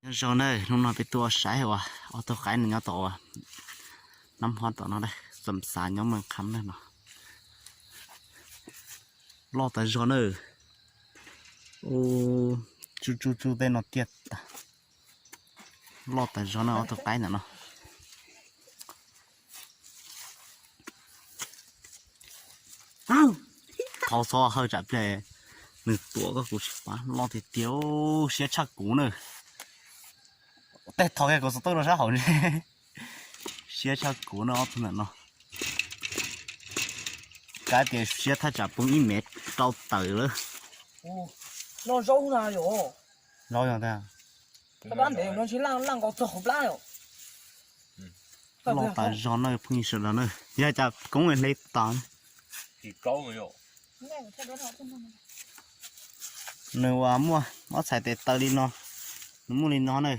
Zoo na, hnub no peb tuaj saib uas ob tug qaib no nyob tom uas nab hob tom no, xam xav nyob Maj Qham na no. Loj tas zog na. Tsuj tsuj tsuj tej no tiaj tas. Loj tas zog na ob tug qaib ntawm no. Thov txhob hawj tsam pliag nws tuam koj kuv tsis pab. Loj tiag tiag, siab tshaj kuv na. Tej thov kiag kuv xov tooj rau sab hauv ne. Siab tshaj kuv na ob tug ntawm no. Kav tias siab thaj tsam poob ib mev rau tawm lawm. Loj tas zog na phooj ywg sawv daws na. Yog cas koob hle tas. Nws uas muaj ob txhais tes taw li no, nws muaj li no na.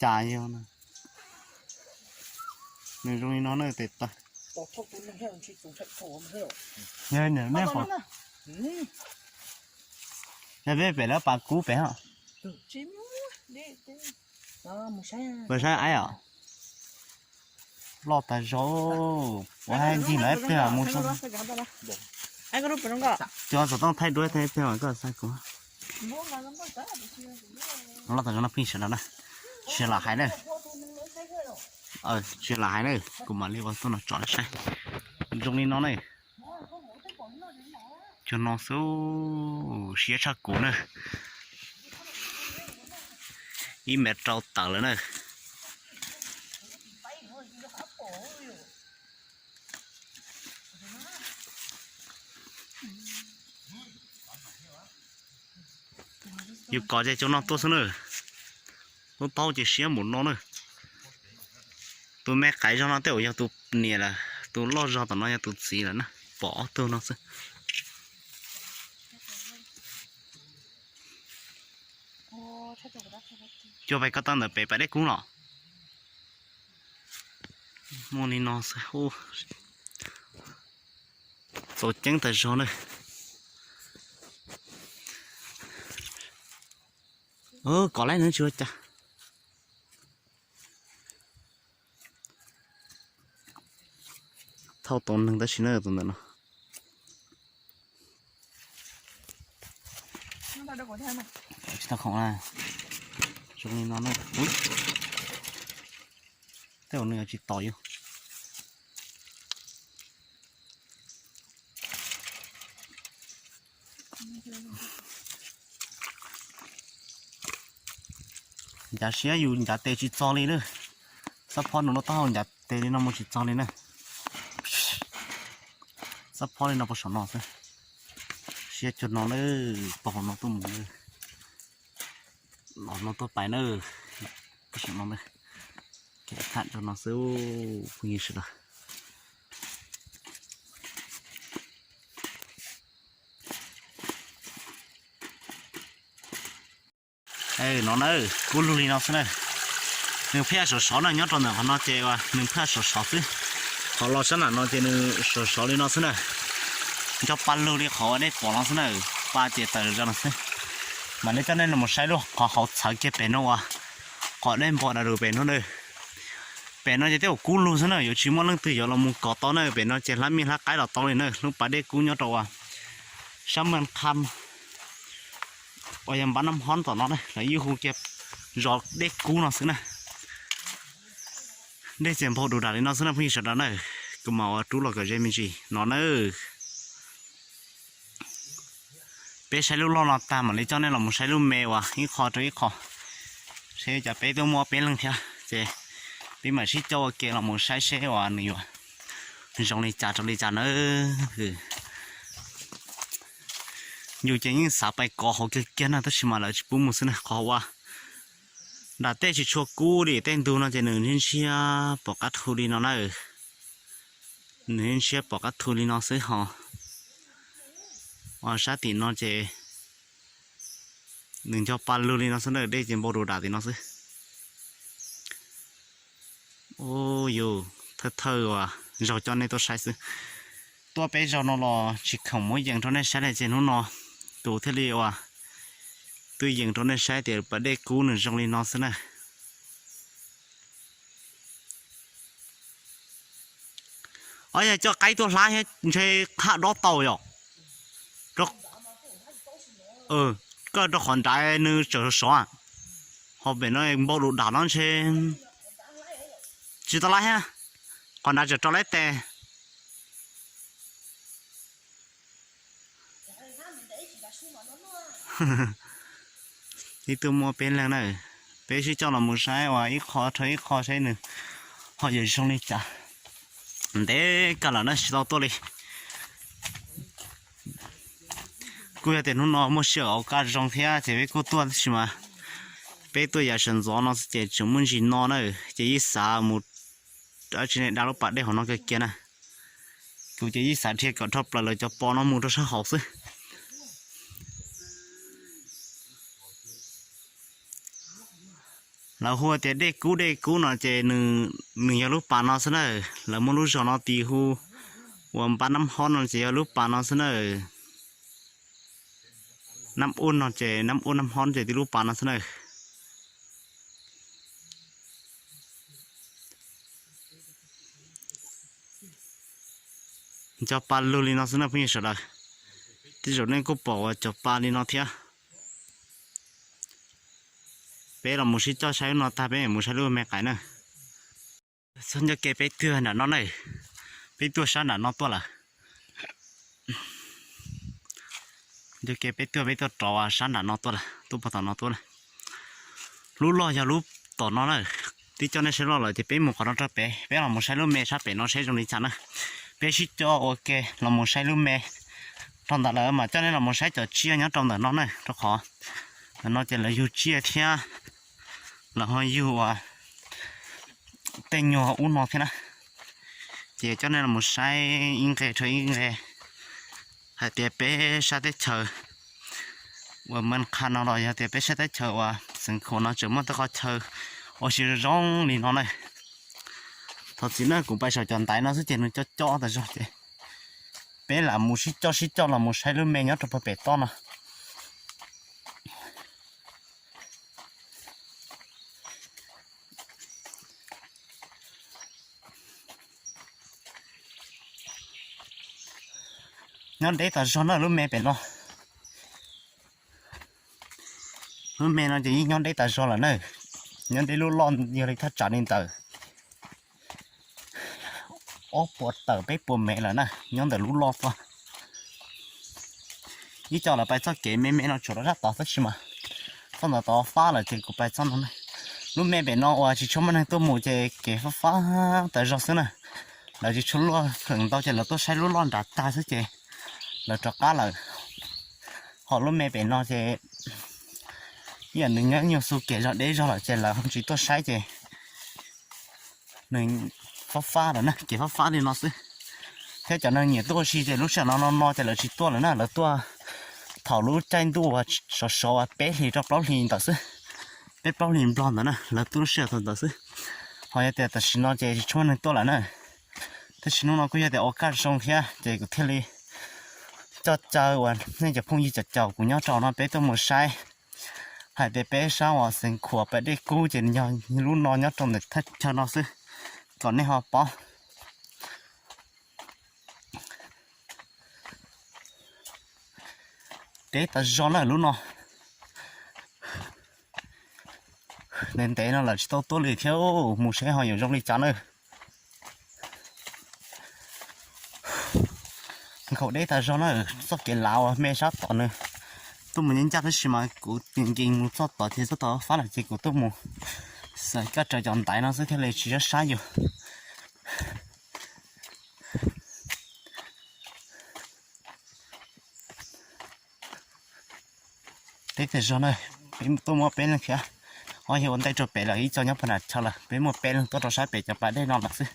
Cas yog nws zoo li no na tes taw. Yog nej, yog peb pem lawv pas kub pem os. Pem saib aib os. Loj tas zog, ua hais ncig lawv ib pliag mus. Cov xov tooj thaij duab thaij ib pliag koj xa kuv. Loj tas zog no phooj ywg sawv daws na. Tsis lam hais na. Tsis lam hais na, kuv mam li ua tuaj no tsom saib. Zoo li no na. Cov no xwb, siab tshaj kuv na. Ib mev rau tawm lawm na. Yus kov ces cov no tuaj xwb na. Lub taub ces siab npaum no na. Tus me qaib zog no tej zaum yog tus niam lawm, tus loj zog tom no yog tus txiv lawm na. Pom ob tug no xwb. Cuag pais ko taw ntawm pem pas dej kub los. Muaj li no xwb. Txaus ceeb tas zog na. Kov laib no tsis ua cas. Thauj tau neeg tab sis na tus ntawm no. Tsis tau khoom na. Zoo li no na. Tej zaum nws tsis tom yus. Ncav siab yus ncav tes tsis txog li na. Xab phob nws lub taub hau ncav tes li no mus tsis txog li na. Xab phob li no puag saum no xwb. Siab cuag no na, puag hauv no tuaj mus na. Los no tuaj pais na. Puag saum no na. Kev tham rau no xwb, phooj ywg sawv daws. No na, kub lug li no xwb na. Nws phaj sov sov na, nyob rau ntawm qhov no ces nws phaj sov sov xwb. Qhov los sab nram no ces nws sov sov li no xwb na. Nco pa lug li qhov uas nej pom no xwb na, pa ces tawm zog no xwb. Mam li coj nej los saib lub qhov hauv txhawv kiag pem no uas qhov dej npog dav dav pem no na. Pem no ces tej zaum kub lug xwb na, yuav tsis muaj leej twg yuav los mus kov tau na. Pem no ces hlab mij hlab qaib los tau li na, lub pas dej kub nyob rau uas sab Maj Qham uas yog npab Nab Hob tom no na, lawv yeej hu kiag zos dej kub no xwb na. Dej txias npaug du dav li no xwb na phooj ywg sawv daws na. Kuv mam ua rub los kom ze me ntsis no na. Peb saib lub loj no tag mam li coj nej los mus saib lub me uas ib qho rau ib qho, seb cas peb tuaj muaj peb leeg thiab ces peb mam sib coj ua ke los mus saib seb uas nws yuav zoo li cas rau li cas na. Yus ces yeej xav pais kov hauv kiag kiag na tab sis mas lawv tsis pub mus xwb na, qhov uas nram tej tsis tshua kub li, tej ntug no ces nws ntshiab ntshiab pom qab thu li no na. Nws ntshiab ntshiab pom qab thu li no xwb ho. Uas sab tim no ces nws nco pa lug li no xwb na, dej ces npau rau dam tim no xwb. Ub yus, thawj thawj uas zaug coj nej tuaj saib xwb. Tuaj peb zaug no los tsis khoom muab yees rau nej saib li ces hnub no kuv thiaj li uas Tuaj yees rau nej saib tias pas dej kub nws zoo li no xwb na. Ob, yog coj qaib tuaj hlab thiab ntshe qhab dob tau yom. Koj rau qhov nrad nws tseem sov, ho pem no npau du dam no ntshe tsis tau laib thiab, qhov nrad tseem rau laib tes. Ib tug muaj peb leeg na, peb sib coj los mus saib uas ib qho rau ib qho saib nws ho yuav zoo li cas. Ntev kawg lawm na tsis tau tuaj li. Kuj yog tias hnub no muaj sij hawm ua kaj zoo thiab ces peb kuj tuaj tab sis mas peb tuaj yav sawv ntxov no xwb ces tseem muaj ntsis no na, ces yeej xav mus dab tsi ne, da lub pas dej hauv no kawg kiag na. Kuv ces yeej xav dhia kom dhau plaws lawv cov pos no mus rau sab hauv xwb. Lawv hu tias dej kub dej kub no ces nws yog lub pas no xwb na. Lawv muab lub zos no tis hu ua npab nab hob no ces yog lub pas no xwb na. Nab ub no ces nab ub nab hob ces tib lub pas no xwb na. Cov pa lug li no xwb na phooj ywg sawv daws. Tej zaum nej kuj pom uas cov pa li no thiab. Peb los mus sib coj saib lub no tag peb mus saib lub me qais na. Txog ncauj ke peb tuag nram no na, peb tuaj sab nram no tuaj lawm. Ncauj ke peb tuaj peb tuaj rov sab nram no tuaj lawm, tuaj puag tom no tuaj na. Lub loj yog lub tom no na, twb coj nej saib loj lawm ces peb mus qhov no rau pem, peb los mus saib lub me sab pem no saib zoo li cas na. Peb sib coj ua ke los mus saib lub me. Rau ntawm lawm mas coj nej los mus saib cov tsiaj nyob rau ntawm no na, rau qhov ntawm no ces lawv yug tsiaj thiab lawv ho yug uas tej nyuag ub no thiab na. Ces coj nej los mus saib ib nqe rau ib nqe hais tias peb sab teb chaws uas Mes Qha no los yog tias peb sab teb chaws uas Xeev Khuam no tseem muaj tej qhov chaw ua si zoo li no na. Thov txim na, kuv pais saum cov ntaiv no xwb ces nws cob cob tas zog ces peb lam mus sib coj sib coj los mus saib lub me nyob rau puag pem toj no. Nyob deb tas zog na lub me pem no. Lub me no ces yeej nyob deb tas zog lawm na. Nyob deb lub loj yog li thaj tsam li ntawm ob puas tawm peb puas mev lawm na, nyob ntawm lub loj tuaj. Ib co lawv pais txoj kev me me no tsuas rau sab tod tab sis mas txoj ntawd tod fab lawm ces kuv pais txoj no na. Lub me pem no uas tsis tshua muaj neeg tuaj mus ces kev fab fab tas zog xwb na. Lawv tsis tshua luaj hleev ntau ces lawv tuaj saib lub loj nram tag xwb ces lawv rov qab lawm. Ho lub me pem no ces ib yam nws nyob nyuag xu kev zog deb zog lawm ces lawv ho tsis tuaj saib ces nws fab fab lawm na, kev fab fab li no xwb. Thiab cov neeg nyiam tuaj ua si ces lub sij hawm no no no ces lawv tsis tuaj lawm na, lawv tuaj thaum lub caij ntuj uas sov sov uas peb hlis rau plaub hlis ntawd xwb, peb plaub hlis nplog ntawd na, lawv tuaj lub sij hawm thaum ntawd xwb. Ho yog tias tam sim no ces tsis tshua muaj neeg tuaj lawm na. Tab sis hnub no kuj yog tias ua kaj zoo thiab ces kuv thiaj li coj caw uas nej cov phooj ywg cov caum kuv nyob rau no peb tuaj mus saib hais tias peb sab uas Xeev Khuam pas dej kub ces yog lub no nyob rau ntawm thaj chaw no xwb kom nej ho paub. Deb tas zog na lub no. Ntev ntev no lawm tsis tau tuaj li thiab, mus saib ho yuav zoo li cas na. Nkhaus deb tas zog na, txoj kev lav uas me sab tod nws tuaj mus ncaj ncaj tab sis mas kuv nkees mus txoj tod ces txoj tod fab lawm ces kuv tuaj mus xaws kaj raws cov ntaiv no xwb thiaj li tsis sab sab yus. Deb tas zog na, peb tuaj muaj peb leeg thiab, ho yog ua ntej rau pem lawm ib co nyob puag nram chaw lawm, peb muaj peb leeg tuaj rau sab pem cov pas dej no lawm xwb.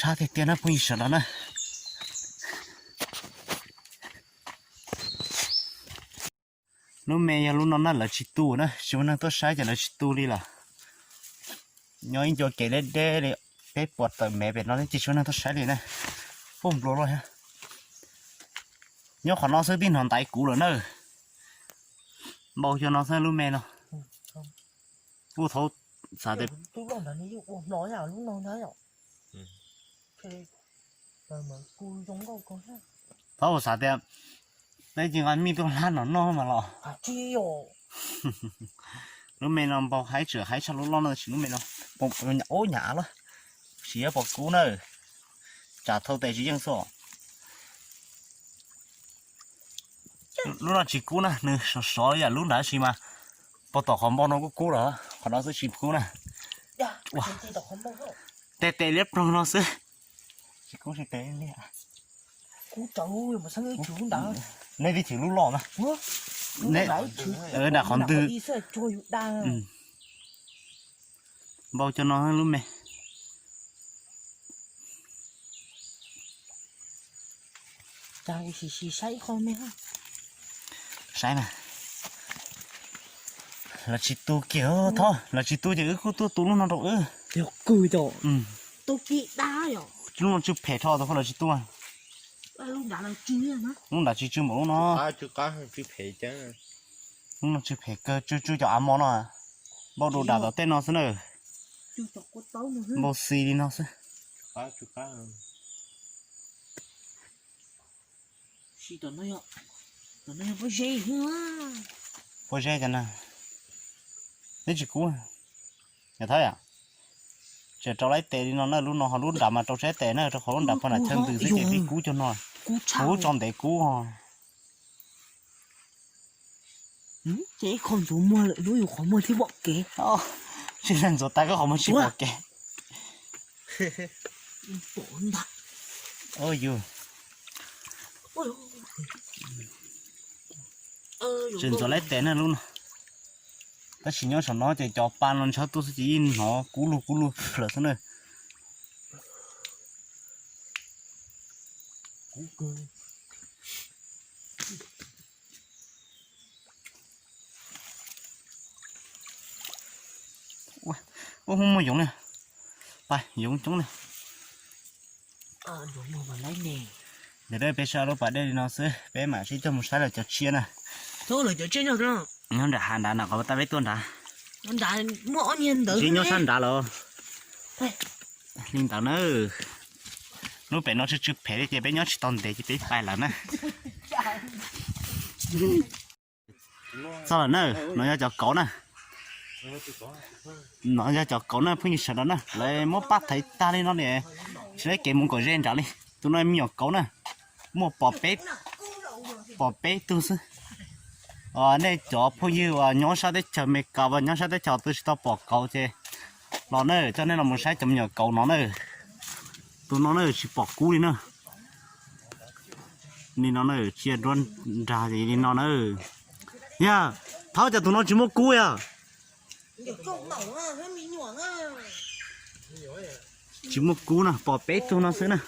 Sab tiag tiag na phooj ywg sawv daws na. Lub me yog lub no na lawv tsis tu na, tsis muaj neeg tuaj saib ces lawv tsis tu li lawm. Nyob ib ncua kev deb deb li peb puas tawm mev pem no thiab tsis muaj neeg tuaj saib li na. Ub, nplua luaj thiab. Nyob qhov no xwb twb hnov ntaiv kuv lawm na. Npau cov no xwb lub me no. Kuj thaum xav tias thaum xav tias peb cia nqa mij tuaj hlab no noj mas los. Lub me no npau haib tseem haib tshaj lub loj no, tab sis lub me no pom ub nyam los, sis yuav pom kub na. Tsam thau tes tsis yeej xwb. Lub no tsis kub na, nws sov sov yam lub nrad, tab sis mas pog tom qhov npau no kuj kub lawm, qhov no xwb tsis kub na. Tes tes liab ploog no xwb, tsis kub tsis tes li. Nej twb chwv lub loj na, nram qhov ntwg. Npau cov no lub me. Saib na. Lawv tsis tu kiag, Thoj, lawv tsis tu ces wb kuj tuaj tu lub no rau wb. Lub no tsw phem dhau tau, lawv tsis tu. Lub nrad tsis tsw npaum lub no. Lub no tsw phem kawg, tsw tsw cov av mos no. Npau du dam tom tej no xwb na. Npau xis li no xwb. Pob zeb cov na, neb tsis kub. Yog thab yom, tseem rau laib tes li no na, lub no ho lub nrad mas rau tsab tes na, rau qhov lub nrad pog nram chaw ntws xwb ces peb kub cov no. Kub tso ntev kub. Ces ib qho ntxuav muag lawm, lub yus qhov muag thiaj pom kev. Tsis ntxuav tas koj qhov muag tsis pom kev. Pom ntag. Yus tsis ntxuav laib tes na lub no. Tab sis nyob saum no ces cov pa no ntshawb tuaj xwb ces yeej hnov kub lug kub lug lawm xwb na. Ub, muaj yoov na. Pais yoov coob na. Ntawm peb sab lub pas dej li no xwb, peb mam sib coj mus saib lawv cov tsiaj na. Nyob nram hav nrad na, qhov tab peb tuaj nrad. Tsis nyob sab nrad los. Li ntawd na. Lub pem no tsw tsw phem li ces peb nyob tsis tau ntev ces peb pais lawm na. Txog lawm na, no yog cov kauv na. No yog cov kauv na phooj ywg sawv daws na, lawv muab pab thaiv tag li no ne, tsis muaj kev mus kom ze nrad li. Tus no me nyuam kauv na, muaj pom peb, pom peb tug xwb. Nej cov phooj ywg uas nyob sab teb chaws Amelikas uas nyob sab teb chaws twg tsis tau pom kauv ces los na, coj nej los mus saib cov me nyuam kauv no na. Tus no na tsis pom kub li na. Li no na, tsiaj nruab nrag li no na. Yog, Thov, cas tus no tsis muaj kub yog? Tsis muaj kub na, pom peb tug no xwb na.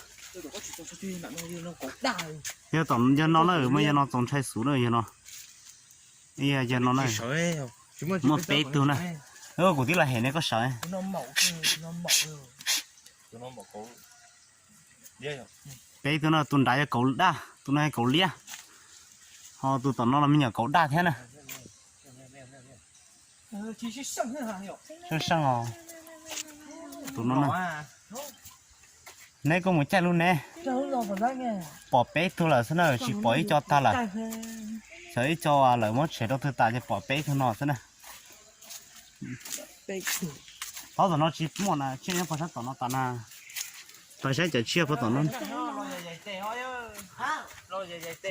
Yog tom, yog no na, muaj yog no txaus ntshai xwb na, yog no. Yog no na, muaj peb tug na. Kuv twb los hem ne, koj sawv. Peb tug no, tus nrad yog kauv daj, tus no yog kauv liab, ho tus tom no los me nyuam kauv daj thiab na. Seej seej os. Tus no na. Neb kuj mus caij lub neb. Pom peb tug lawm xwb na, tsis pom ib co tag lawm. Xyov ib co lawv muab tshem rau twg tas ces pom peb tug no xwb na. Thaub tom no tsis muaj na, tsiaj nyob pog sab tom no tas na. Pais saib cov tsiaj pog tom no.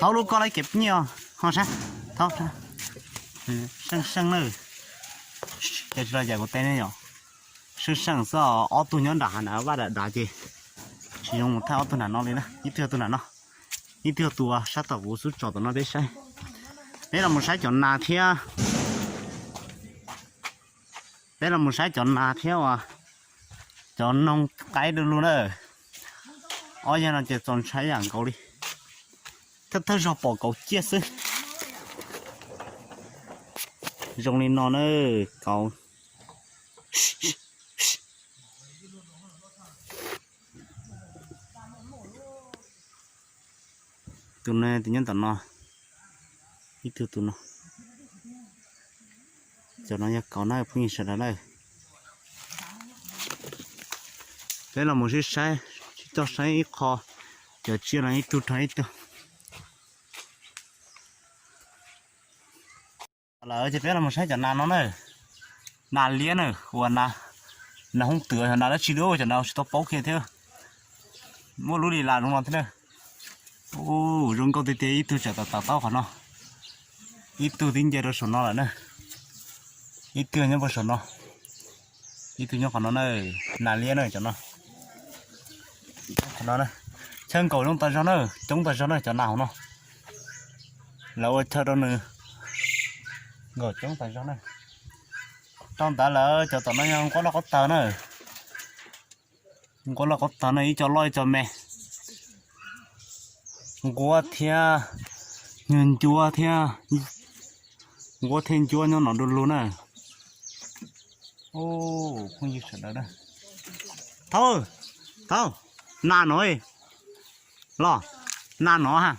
Thaub lub koj laib kev nyiaj ho saib. Thaub, seej seej na. Ces tsis los yam kuv teb ne yom. Seej seej xwb, ob tug nyob nram hav na, vaj dam dav ces tsis zoo mus thaij ob tug nram no li na, ib tug yog tus nram no, ib tug yog tus sab tom kuv xub tsom tom no peb saib. Peb los mus saib cov nas thiab. Peb los mus saib cov nas thiab uas cov noog qaib du lug na. Ob yawg no ces txaus ntshai yam nkaus li. Thawj thawj zaug pom kauv ciaj xwb. Zoo li no na, kauv. Tus no tus nyob tom no, ib tug tus no. Cov no yog kauv na phooj ywg sawv daws na. Peb los mus sib saib, sib coj saib ib qho, cov tsiaj no ib tug rau ib tug. Lawm ces peb los mus saib cov nas no na. Nas liab na, uas nas, nas hoob twm, nas dab tsi dua, cov nas tsis tau paub kiag thiab. Muaj lub li las zoo no thiab na. Ub, zoo nkauj tiag tiag, ib tug tseem tawm tawm taub qhov no, ib tug twb nce rau saum no lawm na, ib tug nyob puag saum no, ib tug nyob qhov no na. Nas liab na cov no. Qhov no, chaw nkaum zoo tas zog na, coob tas zog na cov nas hauv no. Lawv ua chaw rau nws nkaum coob tas zog na. Rau ntawd lawm cov tom no yog nquab loj qaub taws na. Nquab loj qaub taws no ib co loj ib co me. Nquab thiab, nyuag ncuab thiab, nquab thiab ncuab nyob no du lug na. Phooj ywg sawv daws na. Thaub, thaub, nas no los, nas no ha,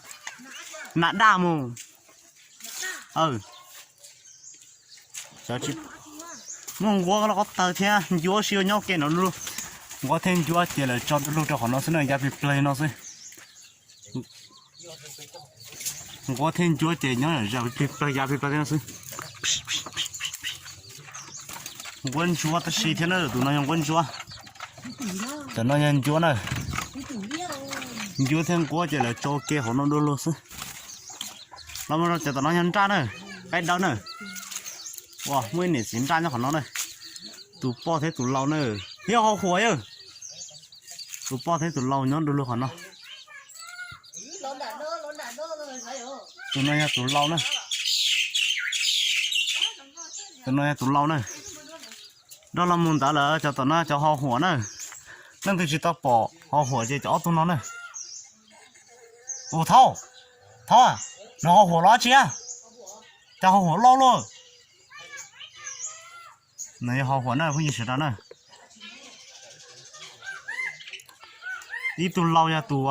nas daj mus. Muaj nquab loj qaub taws thiab ncuab sib ua nyob ke no lug. Nquab thiab ncuab ces lawv tso du lug rau qhov no xwb na, ya plig plag no xwb. Nquab thiab ncuab ces nyob ya plig plag ya plig plag no xwb. Nquab ntsuab tab sis thiab na, tus no yog nquab ntsuab. Cov no yog ncuab na. Ncuab thiab nquab ces lawv tso ke hauv no du lug xwb. Los mus rau cov tom no yog nraj na, qaib dawb na. Ua muaj ib niam txiv nraj nyob qhov no na. Tus poj thiab tus lau na, thiab ho huam yawg. Tus poj thiab tus lau nyob du lug qhov no. Tus no yog tus lau na. Tus no yog tus lau na. Nrog los mus ntawd lawm cov tom no cov ho huam na. Leej twg tsis tau pom ho huam ces cov ob tug no na. Ua thaub, thaub, nws ho huam los tsis, cov ho huam loj luaj. Nws yog ho huam na phooj ywg sawv daws na. Ib tug lau yog tus,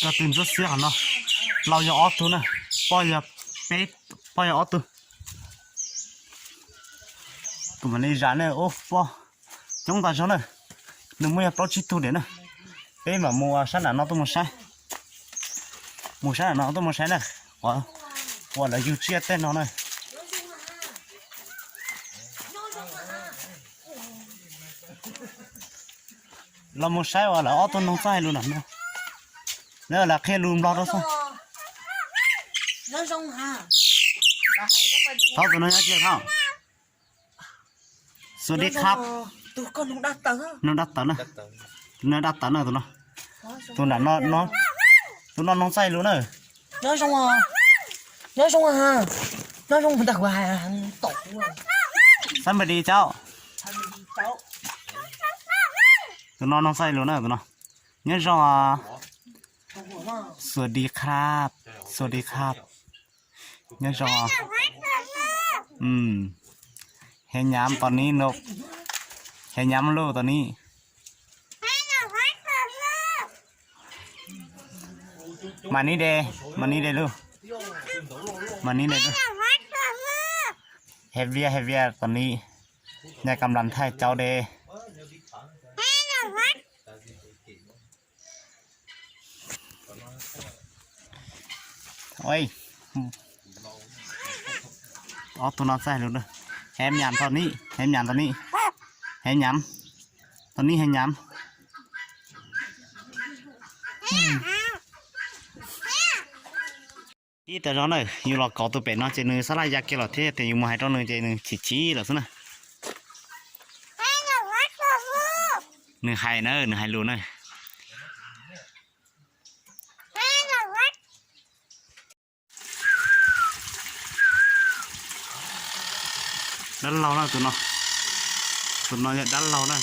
yog tus ntsuab xiab qhov no. Lau yog ob tug na, poj yog peb, poj yog ob tug. Kuv mam li zam ne, ub poj, coob tas zog na. Nws muaj yog plaub tsib tug diam na. Peb mam mus sab nram no tuaj mus saib. Mus sab nram no tuaj mus saib na. Ua lawv yug tsiaj tej no na. Los mus saib uas lawv ob tug noog txoj hais lus nram no. Lawv lam qhia lus Nplog rau xwb. Thov tus no nyob tsis thov. Sawv di khab. Noog dab taws na. Tus no dab taws na tus no. Tus nram no, tus no noog txoj hais lus na. Nyob zoo, nyob zoo, nyob zoo ntag. Xab npais di cauj. Tus no noog txoj hais lus na tus no. Nyob zoo. Sawv di khab, sawv di khab. Nyob zoo. Hev nyam tom ni, hev nyam lug tom ni. Mas ni de, mas ni de lug, mas ni de lug. Hev vias, hev vias tom ni. Nyaj kam lam thaij cauv de. Ob tug no txaij lug, hev nyam tom ni, hev nyam tom ni, hev nyam tom ni, hev nyam. Ib tag zog na, yus los kov tus pem no ces nws xab laj ya kiag los thiab, yus mus hais rau nws ces nws chim chim lawm xwb na. Nws hais na, nws hais lus na. Dab laug na tus no, tus no yog dab laug na.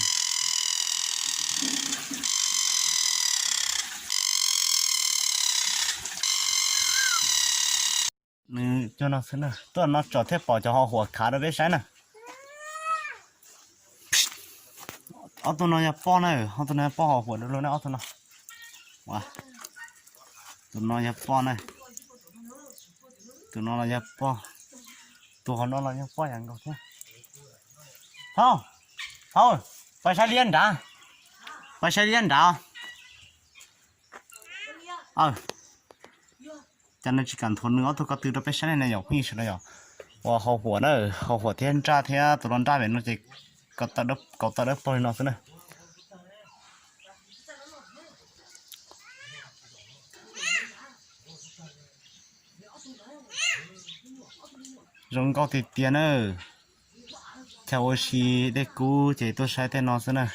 Nws cov no xwb na, tuaj no tsom thiaj pom cov ho huam khav rau peb saib na. Ob tug no yog poj na, ob tug no yog poj ho huam rau lug na ob tug no. Tus no yog poj na. Tus no los yog poj. Tus hauv no los yog poj yam nkaus thiab. Hauj, hauj, pais saib liab nrad. Pais saib liab nrad. Cas nws tsis kam nthuav nws ob tug ko tw rau peb saib ne yom phooj ywg sawv daws yom. Ua hau huam na, hau huam thiab nraj thiab tus no nraj vim no ces kauv tawm dawb paug li no xwb na. Zoo nkauj tiag tiag na. Chaw ua si dej kub ces tuaj saib tej no xwb na.